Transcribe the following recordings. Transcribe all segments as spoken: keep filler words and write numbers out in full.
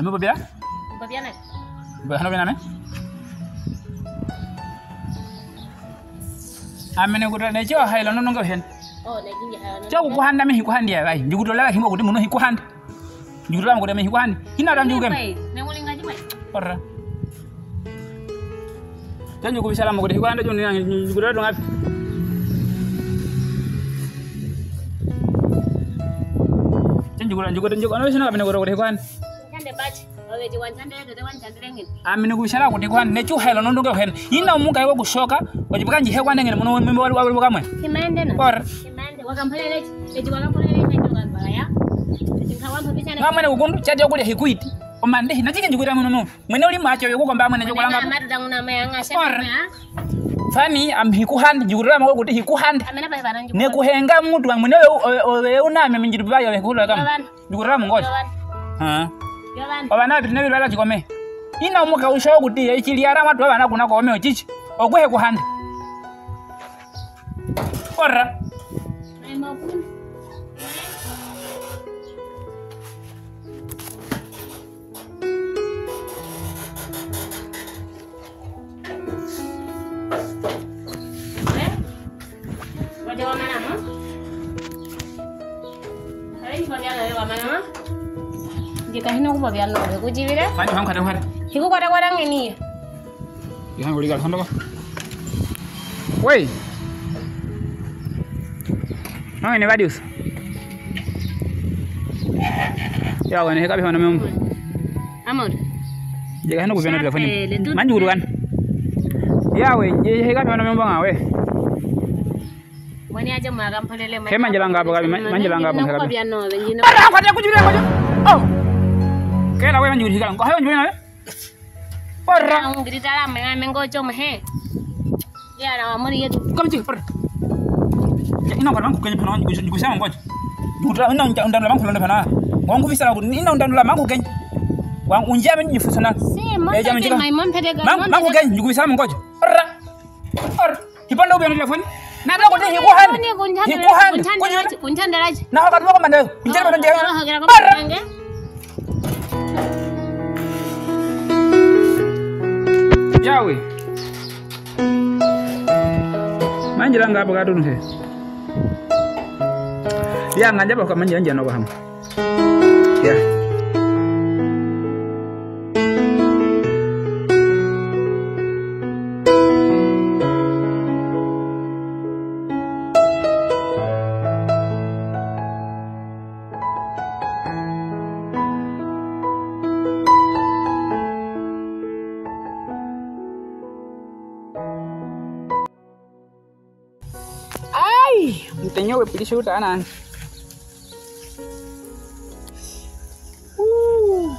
Ami popia? Popia nae. Ba hano bena ne? Ami ne kuta ne cho hailo no nongo hen. Oh, ne jingi hailo no. Cho kukuhanda mi hikuhandi ya bai. Njukutolela himo kuti muno hikuhandi. Njukutolela mo kuti mi hikuhandi. Ina ta njuke. Bai, ne ngulinga jimai. Ora. Cha njuku bisala mo kuti hikuhandi, cha njuku, njukutolela ngapi. Cha njuku, njuku, njuku, ano sina ngapi ne kuti hikuhandi. Ami ne kubisala kuti hikuhandi, ne cho hailo no nongo hen. Ina umuka iwe kushoka, wajibuka njihe kwande ngene muno mwe wali wali kamwe. Kimande na. Por. Kimande, wakampelele, eti wakampelele, eti wakampelele, ya. Eti nkawampa picha na. Ngamwene kukundu, chati okule hikuiti. Omande, na chike njukuta muno no. Mwene uli macho yo kukomba mwene chokolanga. Madu tangu na maya nga. Por. Fani, am hikuhandi, njukutolela mo kuti hikuhandi. Amena pa ibana njukuta. Ne kuhenga mutu, mwene o, o, o, o, una me minjitu bayo hikuhula kama. Njukutolela mo ngoja. Ha. Obana biri ne biri bala chikome. Ina umuka usho kuti, ichili ara matu abana kuna kome ochichi. Okwe hikuhandi. Ora. Jika hino kuba biano be kujibire. Fani, fani, kata, kata. Hiku kata, kata ngeni. Yohana kuliga kondo ko. Wei. Nanga ne badius. Ya wene heka bihona membo. Amor. Jega hano kubiona telefoni. Manjukurukan. Ya we, je heka bihona membo nga we. Mwene aje mwaka mpolele. He manjilanga apo kabi, manjilanga apo kabi. Bara kwate kujibire ko. Oh. Kela we manjukuru hikala. Ko he manjukuru na we. Ora. Ngiri tala menga mengo chom he. Ya na wa mori yetu. Kam chik, ora. Ina kwa mangu kenyi pano, njukusa mangoja. Njukuta ina unda unda mangu londe pana. Wangu bisala ku ina unda unda mangu kenyi. Wangu unjia menyi fusana. Si, mo. Mangu kenyi, njukusa mangoja. Ora. Ora. Hipanda ubi ano telefoni. Na ta kuti hikuhandi. Hikuhandi. Kunchandalaji. Na haka tuwa kamanda. Kunchandalaji. Bara. Yawe. Manjilanga apo katunu he. Ya nganja baka manjilanga no baham. Ya. Ai, mtenyo we pilisho uta anan. Uh.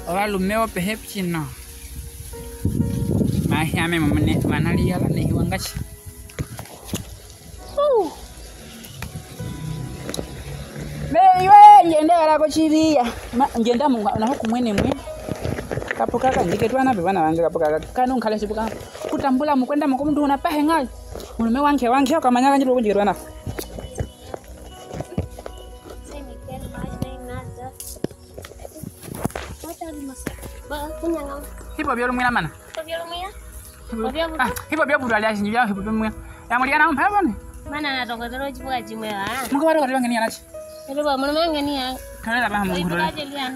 Oba lume wo pehe pchino. Mahi ame mamane, manali yala ne hiwangashi. Uh. Me iwe njende gara ko chibiya. Ma, njenda munga, na huku mwene mwe. Kapu kaka, njike twana be bana bange kapu kaka. Kanu nkale chibuka. Kutambula mukwenda mukumundu una pahe ngali. Mulume wange, wange, okamanya kanjiro kunjike twana. Hipo biolo mwina mana. Hipo biolo mwina. Ah, hipo biolo mwina. Hipo biolo mwina. Ya mwina na mpabone. Mana na tongo tolo chipuka chimwe wa. Muka wale wale ngeni anachi. Ero ba mwana ngeni ya. Tolera ba mungu.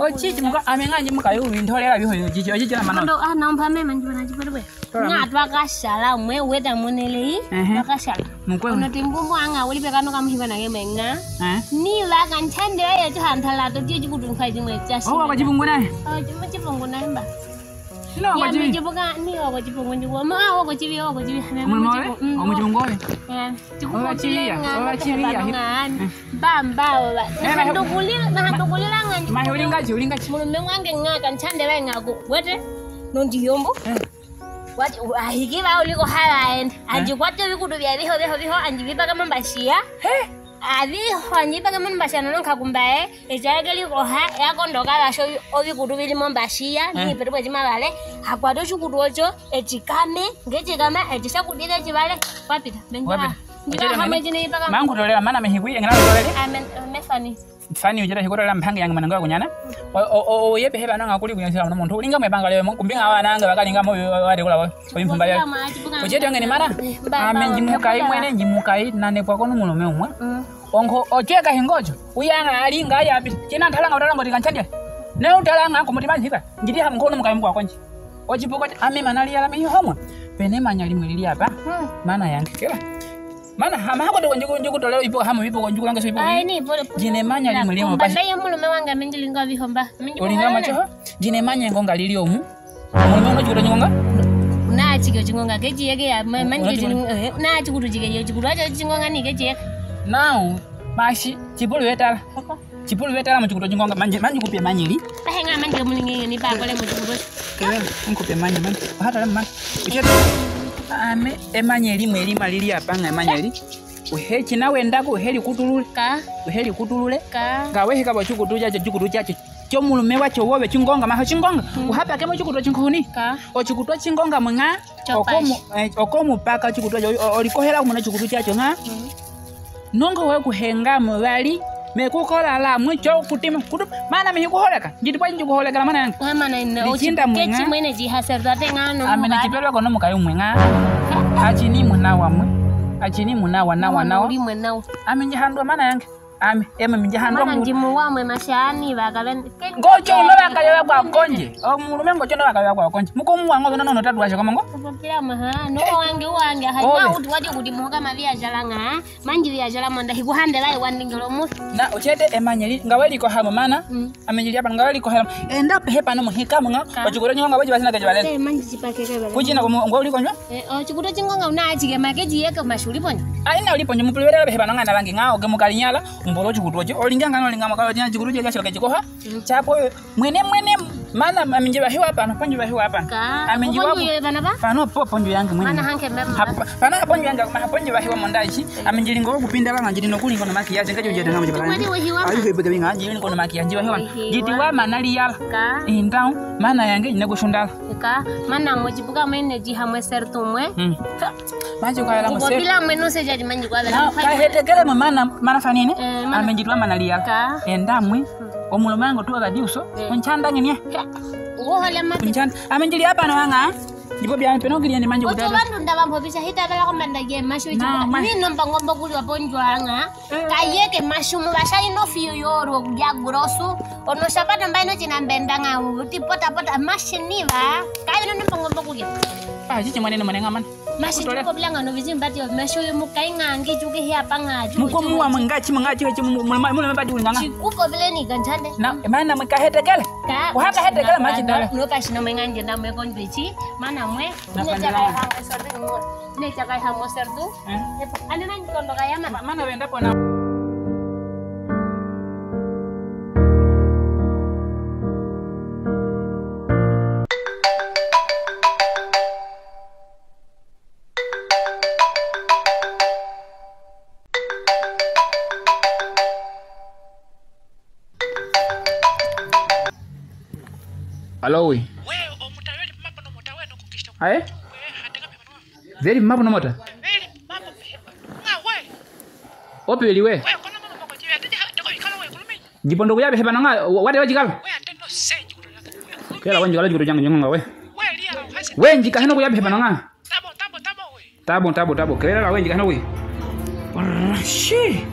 Ochichi muka amenga nje muka yo windolera biho yo chichi. Ochichi na mana. Ndo ana mpame manji bana chipwe. Nga twakashala mwe weta monelei. Ehe. Twakashala. Mukwe. Ono timbumbu anga wuli pekano kamuhiba na kemwe nga. Eh. Ni baka ntende ye tu hantala to tiji kutunka jimwe chasi. Oh, wako chibunguna. Oh, chimwe chibunguna mba. Ni wako chibi. Chibuka, ni wako chibungu njuwa. Ma wako chibi, wako chibi. Omulimo we? Mm. Omuchibungu we? Eh. Oba chibi ya, oba chibi ya. Bamba oba. Eh, ma- Ndukulira, na ndukulira nga. Ma ulinga chi, ulinga chi. Mulume wange nga ka ntande ba nga ko. Wete. Nondi yombo. Eh. Wati, ahiki ba uliko hala ende. Anji kwate bikudu bya biho, biho, biho, anji bipaka mambashiya. He? Abiho, anji bipaka mambashiya nono nkakumba e. Ejageli koha, yakondoka basho obikudu bili mambashiya, ni petu bwa jimabale. Akwate oshikudu ocho, echikame, ngechikame, echisha kudile chibale. Wapita, benjira. Wapita. Mangu tolela, mana me hikwi, engina tolela. Amen, amen, Fani. Fani, ujira hikutolera mpangi yangu mananga kunyana. O, o, o, o, yepe heba nanga kuli kunyasila muntu. Ulinga mwe banga leo, kumbinga awa nanga bakalinga mo, wa, wa, wa, wa, wa, impumba ya. Ujete ngeni mana? Amen, njimukai mwene, njimukai, nane kwa kono mulume umwe. Ongo, ocheka hingocho. Uyanga alinga ya bi. Kina ntalanga utalanga tika nchandie. Ne utalanga kumutima hika. Njiri ha mkono mukai mkwa konji. Ochipuko ame mana liyala me homwe. Pene manya limwe lili apa. Mana yange kela. Mana hama hako toko njuku, njuku toleo ipo hamu ipo njuku langa so ipo. Ai, ni ipo. Jine manya limwe limwe pasi. Mbanda ye mulume wange amenjilinga bihomba. Ulinga macho. Jine manya ngonga lili omu. Mulume ono chikuto chingonga. Na chike chingonga kechi yeke ya, ma-, mani kechi chingonga, eh, na chikuto chike ye chikuto acho chingonga ni kechi yeke. Now, mashi, chipulu wetala. Chipulu wetala mu chikuto chingonga, manje, manje kupye manyeli. Pahenga manje mulingi ni ba kole mu chikuto. Kele, nkupye manye, manye. Hata le manye. Ame, e manyeli, mweli, malili apanga, e manyeli. Uhechi na wendako, uheli kutulule. Ka. Uheli kutulule. Ka. Nga weheka bo chikuto chacho, chikuto chacho. Cho mulume wacho wowe chingonga, maho chingonga. Uhapa kemo chikuto chinkuhuni. Ka. O chikuto chingonga mwenga. Okomu, eh, okomu paka chikutu acho, o, olikohela kumuna chikutu chacho, nga? Nongo we kuhenga mubali, me kukola la, mwicho kutima, kutu, mana me hikuholeka, njiti pa nji kuholeka la mana yange. Lichinda mwenga. Kechi mwene jihasera tate nga no. Amene chipelwa kono mukayi mwenga. Achini muna wamwe. Achini muna wana wana. Uli mwenao. Ame njihandwa mana yange. Ame, eme minja handwa. Mana njimu wamwe mashani, bakabeni. Ngocho no bakayo kwa konje. O mulume ngocho no bakayo kwa konje. Muko muwa ngo no no tatu washa komongo. Kupokira maha, no wange wange, ha, na uti waje kuti muka mabia jalanga. Manji bia jala monda, hikuhandela e wandingelo mu. Na, ochete e manyeli, nga weli ko hamo mana. Amenjili apa nga weli ko hamo. Enda hepa no muhika munga. Ochikuto chingonga waje basina keje bale. Kuchina ko ngo weli ko nyo? Eh, ochikuto chingonga una achike makeji yeke mashuli ponyo. Ai na uli ponyo mupulibera be hepa nonga na bangi nga oge mukalinyala. Mbolo chikutu ocho. Olinga nga olinga mukalo chikutu ocho chikoha. Chapo mwene mwene mana amenjili bahiwa pano, ponji bahiwa pano. Amenjili wapo. Pano po ponji yange mwene. Mana hanke mema. Pana ponji yange, ma ponji bahiwa mondachi. Amenjili ngo kupinda banga njili no kuli ngo no makiyaje ngacho jete nga mjibala. Ayu hebe gabi nga njili ngo no makiyaje bahiwa. Jiti wa mana liyala. Indao mana yange ne kushundala. Ka mana mo chipuka mwene jiha mwe sertu mwe. Manji kwa yala mwe sertu. Bila mwe no se jadi manji kwa yala. Kahetekele mwe mana, mana fanine. Amenjili wa mana liyala. Enda mwe. Omulume wange tuwa kadi uso. Onchanda nginie. Uwo hale mate. Onchanda. Amenjili apa no wanga. Ndipo bia peno kili ni manji kutata. Oto bandu ndaba mpo bisha hita bala komanda ye mashu. Ni nomba ngombo kuli waponjwa anga. Kayeke mashu mu basha ino fiyo yoro ya grosu. Ono sapata mbayi no china mbenda nga uti pota pota mashini ba. Kayi no nomba ngombo kuli. Ah, chichi mwane no mwane nga mana. Mashini ko bilanga no bizi mbati mashu yo mukayi nga ngi chuke hia panga. Muko muwa mwenga chi mwenga chi chi mu mu mu mbati ulinganga. Chikuko bileni kanchande. Na mana mwe kahetekele. Kuhaka hetekele machi ndala. No pashino mwenga nje na mwe konjwe chi. Mana mwe. Ine chakai hamo sertu. Ine chakai hamo sertu. Ane na nkondo kayama. Mana wenda pona. Alo we. Aye? Veli mapo no mota. Ope veli we. Ndipo ndokuya behepano nga wate wajikalo. Kela wanjikalo chikutu changu ngonga we. We njika heno kuya behepano nga. Tabo, tabo, tabo, we. Tabo, tabo, tabo. Kelela la we njika hano we. Brrr, shi.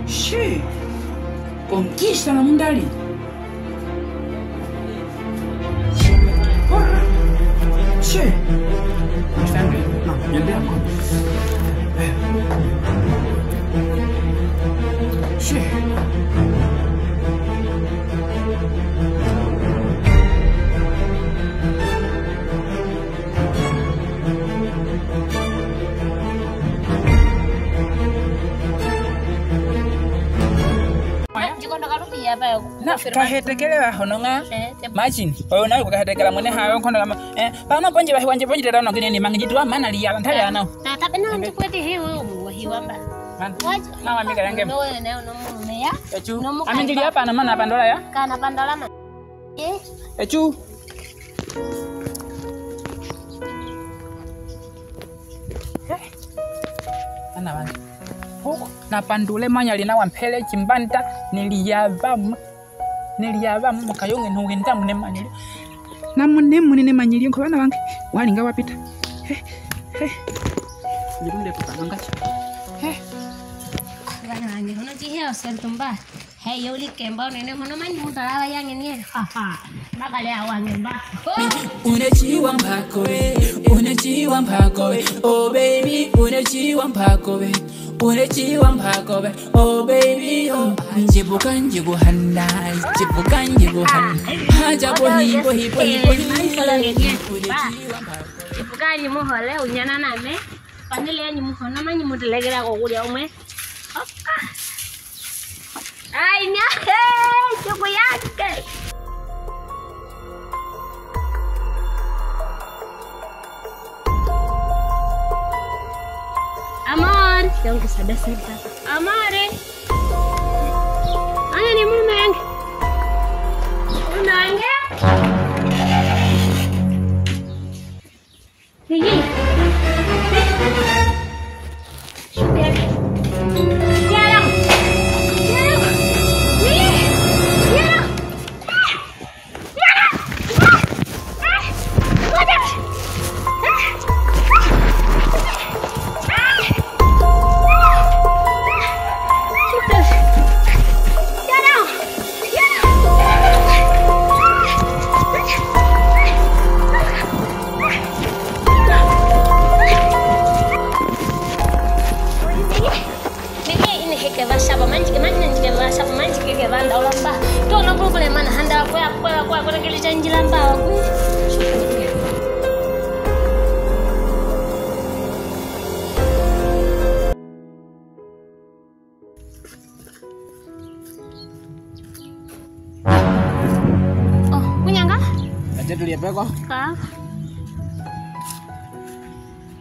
Shi. Conquista na mundali. Brrr. Shi. Understand me? No, yende ako. Eh. Shi. Na kahetekele bahono nga. Machine oyo nawe kukahetekela mwene hayo nkondo kama. Eh, pano ponji bahiwa nje ponji tera no kine ni mangi jitwa mana liyala ntale anao. Tata pena ndi kwete hiwe wahiwa mba. Na wamika yange. No we na no mulume ya. Echu. Amenjili hapa na mana pandola ya. Kana pandola ma. Eh? Echu. He. Bana bange. Hoko, na pandule manyali na wampele chimbanda, neli yabama. Neli yabama, mukayonge no wenda mune manyali. Na mune mune ne manyali, nko bana bange. Walinga wapita. He, he. Nilunde ku bana ngachi. He. Bana bange, hono chihe osel tumba. Hey, yo uli kemba unene hono mani mutala wa yange nie. Ha, ha. Makale awange mba. Une chiwa mpako we, une chiwa mpako we. Oh baby, une chiwa mpako we. Une chiwa mpako we. Oh baby, oh. Njibuka njibuhanda, njibuka njibuhanda. Haja bohi, bohi, bohi, bohi. Une chiwa mpako we. Njibuka njimuhole, unyana name. Panele ya nyimuhono, ma nyimutelekela ko kulya umwe. Oka. Ai, nya, he, chuku yake. Amor, tengo que saber ser papá. Amor, eh. Aya ni mume wange. Mume wange. Nene, ine heke ba saba, manjike, manjike, manjike ba saba, manjike ke banda olamba. To no problema na handa kwa, kwa, kwa, kwa, kele chanjila mba, wa ku. Oh, kunyanga? Aja tulie peko. Ka.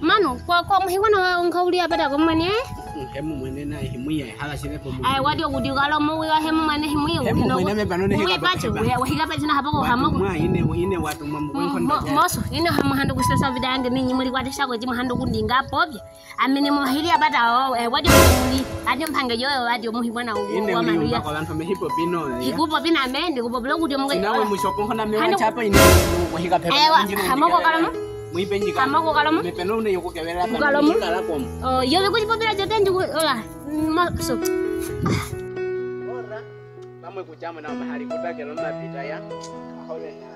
Manu, kwa, kwa muhi wana wa unka uli abada kwa mwene? Mm, hemu mwene na himuya, hala sile po mwene. Ai, wadio kudi kalo mu, wa hemu mwene himuya. Hemu mwene me pano ne hika pacho. Wa hika pacho na hapako hamo. Mwa ine, ine watu mwa mwa. Moso, ine hamo hando kusesa vida yange ni nyimuli kwa tesa ko jimu hando kundinga popye. Amene mo hili abata o, eh, wadio muli, adio mpange yo, wadio muhi bwana o. Ine wa muli manuya. Umba kwa bantu me hipo pino, eh. Hikupo pina me, ni kupo blo kudio mwe. Ina we mushopo nkona me wa chapa ine, wa hika pepe. Eh, wa, hamoko kalomo? Muipe njika. Hamoko kalomo? Me peno une yoku kewela. Kalomo? Kala komo. Oh, yo be kuti popela jote ndi ku, ola. Moso. Ora. Bamwe kuchamo na mahali kutakelo mapita ya. Ahole na.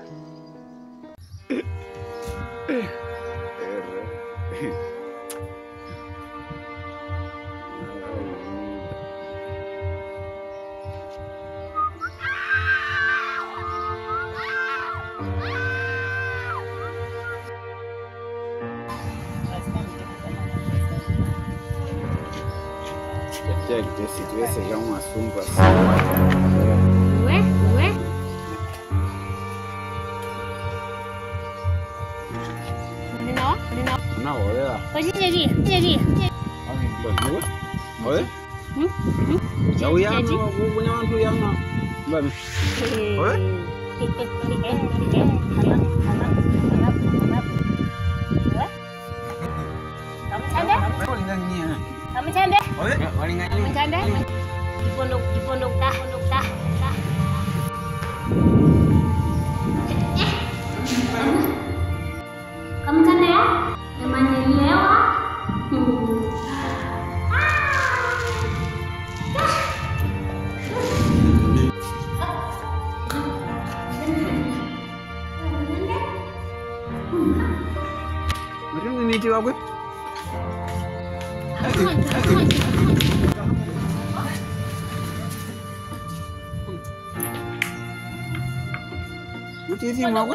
Tete, tete, tete, seja um assunto assim. Ué, ué. Ndina, ndina. Una holela. Oye, oye, oye, oye. Oye? Hmm? Hmm? Ya, ya, no, kunya wantu ya, no. Mbami. Oye? Kamuchande? Kamuchande? Oye? Kamuchande? Dipondo, dipondo, ka, ka, ka. Kamuchande ya? Emanyelewa? Mari, mari, mari, mari. Mutiti mako.